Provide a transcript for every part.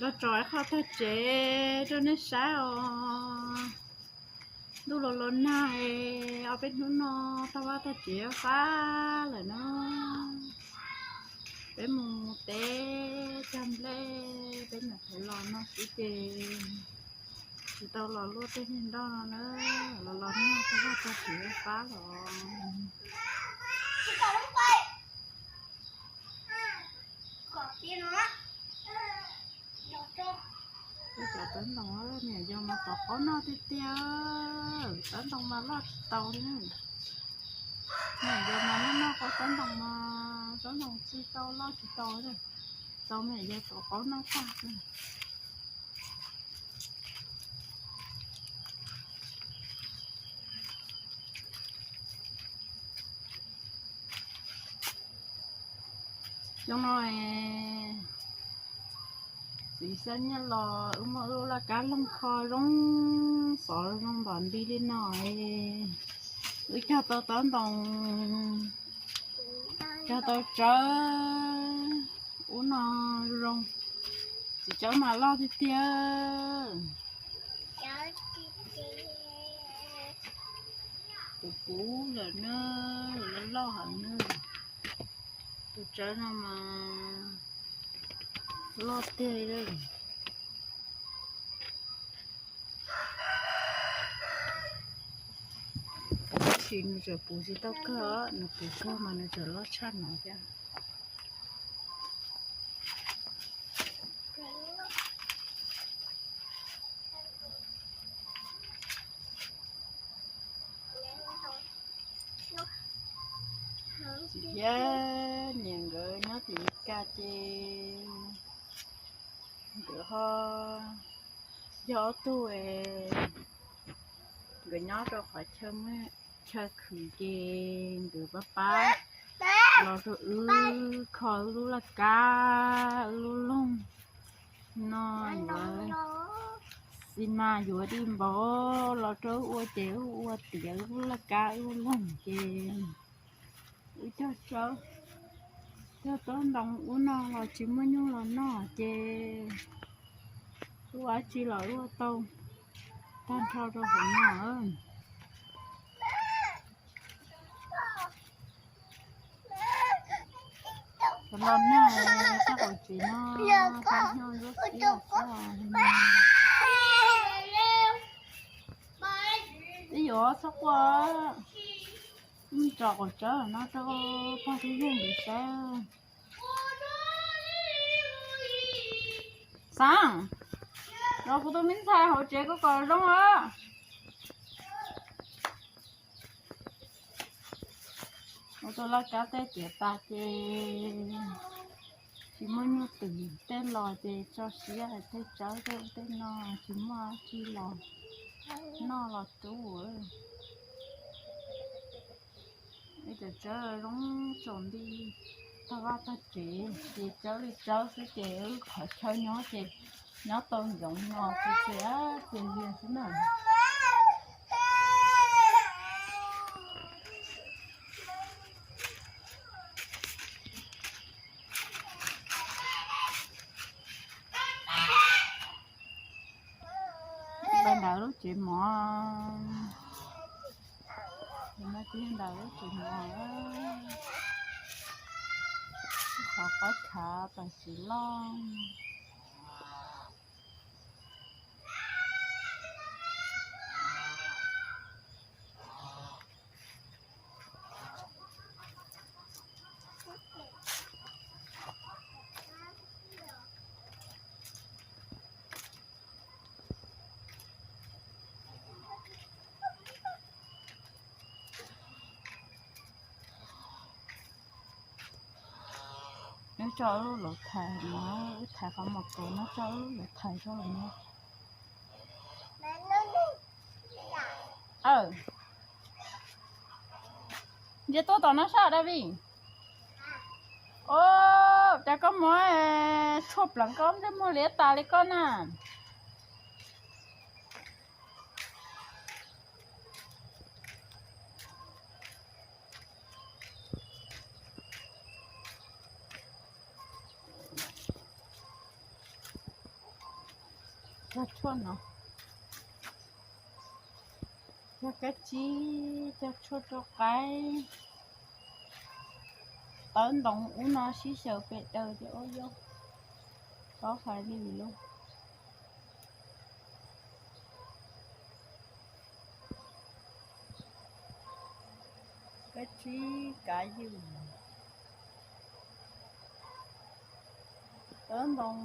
Los tso ib qho tag tsev rau nej saib os. Ntuj los los nag, ob peb hnub no tag vaj tag tsev fab lawm na. Peb mus teb cog nplej, peb nyuam qhuav los no xwb ces tsis tau los luaj tej niag nroj no na. Los los nag tag vaj tag tsev fab los. Cov teeb ntoos niam yau mas tau qaub noj tiag tiag, teeb ntoos mas loj tsis tau li. Niam yau mas noj noj qaub teeb ntoos mas teeb ntoos tsis tau loj tsis tau li. Tau niam yau tau qaub noj tag. Xyoo no txiv xab nyiaj los wb muaj wb lub laj kab loog kho zoo, xov zoo ntom nti li no. Wb cog tau teeb ntoos, cog tau tsawb ub no zoo. Txiv tsawb mas loj tiag tiag. Tus puv lawm na, loj loj heev na. Tus tsawb no mas loj tiag li. Tab sis nws tseem puv tsis tau kawg, nws puv kawg mas nws tseem loj tshaj no thiab. Txiv thiab niam nkawd nyob tim Mes Kas ces nkawd ho yog ob tug, nkawd nyob rau qhov chaw khwv ces nkawd pab pab los rau wb kho wb lub laj kab wb lub loog no yuav xi mas yuav di npaum los rau wb ua ces wb ua tiav wb lub laj kab wb lub loog ces wb cog tsawb, cog tsawb ntoo ub no los tsis muaj nyuj los noj ces wb ua dab tsi los wb ua tau tag nrho rau hauv no. Los nag txoj hauv tsev no tag nrho lub xwb xwb. Ib yuav txhob quaj, tso qaum tsawb no rau pog tub yawg nkawd saib. Xav, los kuv tus me ntxhais hauv tsev kuv kom zoo os. Ua tus laj kab tej tiav tas ces tsis muaj nyuj twm tej los ces tso siab hais tej tsawb tej ub tej no tsis muaj dab tsi los noj los rau. Ib cov tsawb zoo tsaus nti, tag vaj tag tsev ces tsawb li tsawb xwb ces wb qhov chaw nyob ces nyob tau ntsoov no ces txias txias zias xwb na. Ntawm lub tsev mov, ntawm lub tsev mov, qhov qaib khav tam sim loj. Wb tso wb lub lawv thais no, wb thais qhov mos kaus no, tso wb lub lawv thais rau lawm no. Aw, ntsia tuaj tom no sab, Davi. Au, cas koj muab tshuaj pleev koj ntsej muag liab tas li koj na. tuaj no. Cog kab tsib, cog tshuaj rau qaib. Tawv ntoos ub no sib xyaw pem daws ces ua yau, tob hais li lauj. Kab tsib kav ywm, tawv ntoos,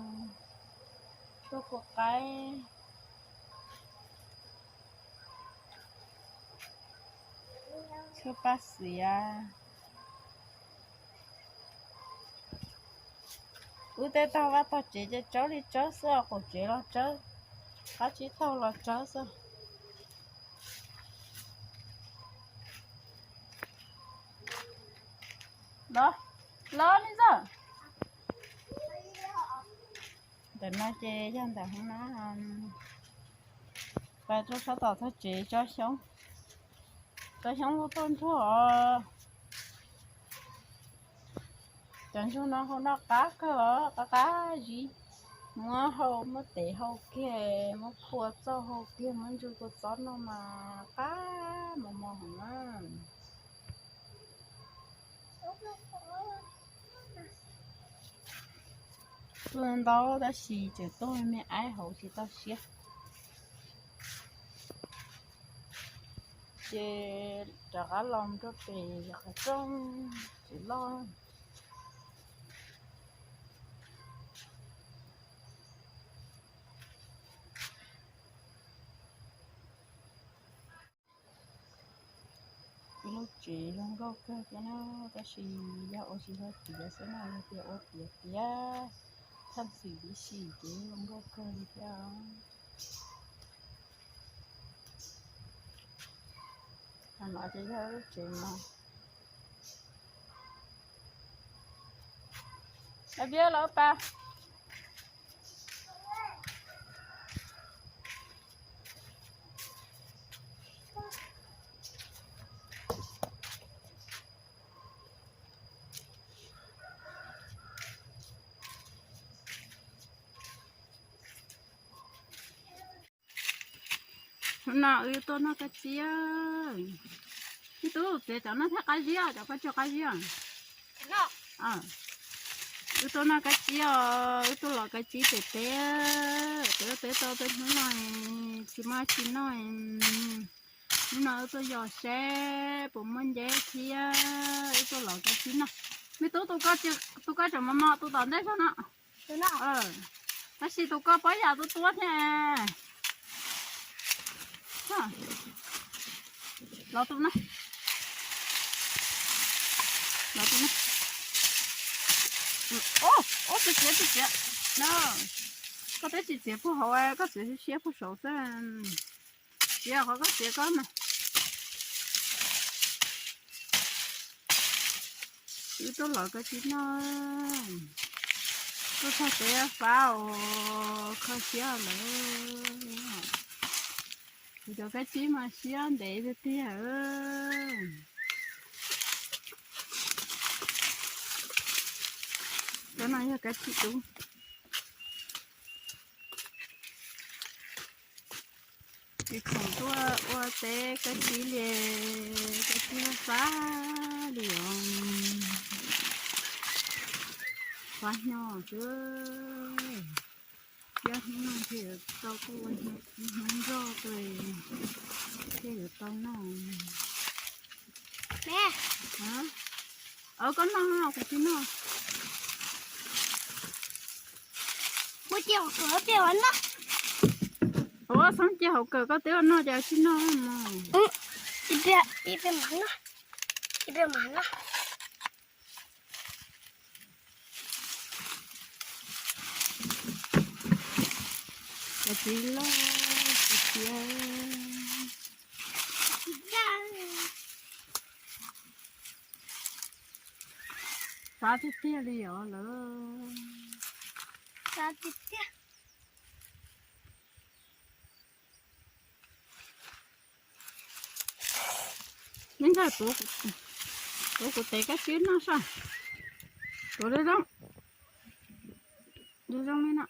tshuaj kua qaib, tshuaj paj xiav. Wb tej taug vaj taug tsev ces tsawb li tsawb xwb, qaum tsev los tsawb, qab tsib taug los tsawb xwb. Los, los li ntag. Ntawm no ces yog ntawm hoob na, pais rau sab tom txog tsev tso xyoob, tso xyoob lub tuaj ntsuag os. Cov ntsuag no hau noj qab kawg os, qab qab zib. Muab hau, muab tev hau kiag, muab phua txauj hau kiag, muab ntsuag kua txob noj mas qab mos mos heev na. Tuaj ntau tab sis tseem tuaj me me aib hauv tsis tau siab. Ces rov qab los rau pem qhov rooj tsev loj. Ib lub tsev zoo nkauj kawg thiab na, tab sis yog ua tsis yog tiav xwb na, yog tias ua tiav tiav thaj xwm tib si ces zoo nkauj kawg li thiab. Qhov no ces yog lub tsev mov. Ab, Viab los pas. Hnub no wb tuaj noj kab tsib. Ib tug txiav cov no thiab qab zib, cov koj tso qab zib. Wb tuaj noj kab tsib os, wb tuaj los kab tsib pem teb, peb peb tau peb hnub no tsis muaj tsis noj. Hnub no wb tuaj yos seb puas muaj nceb thiab wb tuaj los kab tsib noj. Me tub, tus koj tseem mos mos tus tom ntej zog no. Tab sis tus koj pob yas tuab tuab thiab. Los tus na. Los tus na. Ub, txiav txiav txiav. No, koj twb tsis txiav puag hauv, koj txiav siab siab puag saud xwb. Txiav qhov koj txiav koj mas. Wb tuaj los kab tsib noj, tuaj txog peb fab os, kho siab lawm. Kuv cov kab tsib mas siab ntev tiag tiag. Cov no yog kab tsib dub. Tsis khoom tuaj ua teb kab tsib li, kab tsib fab li os. Fab nyo xwb. Thiab hnub no thiaj yuav tau kuj ua hnub nroj, thiaj yuav tau noj. Koj noj, kuv tsis noj. Ua xoob cia hauv kawm koj twb ua noj ces tsis noj mog. Ib pliag mam noj. Cov txiv loj tiag tiag. Fab tiag tiag li os lawm. Neb ntag, tuav kuv tes kab tsib noj saib. Tuav zoo zoo li no.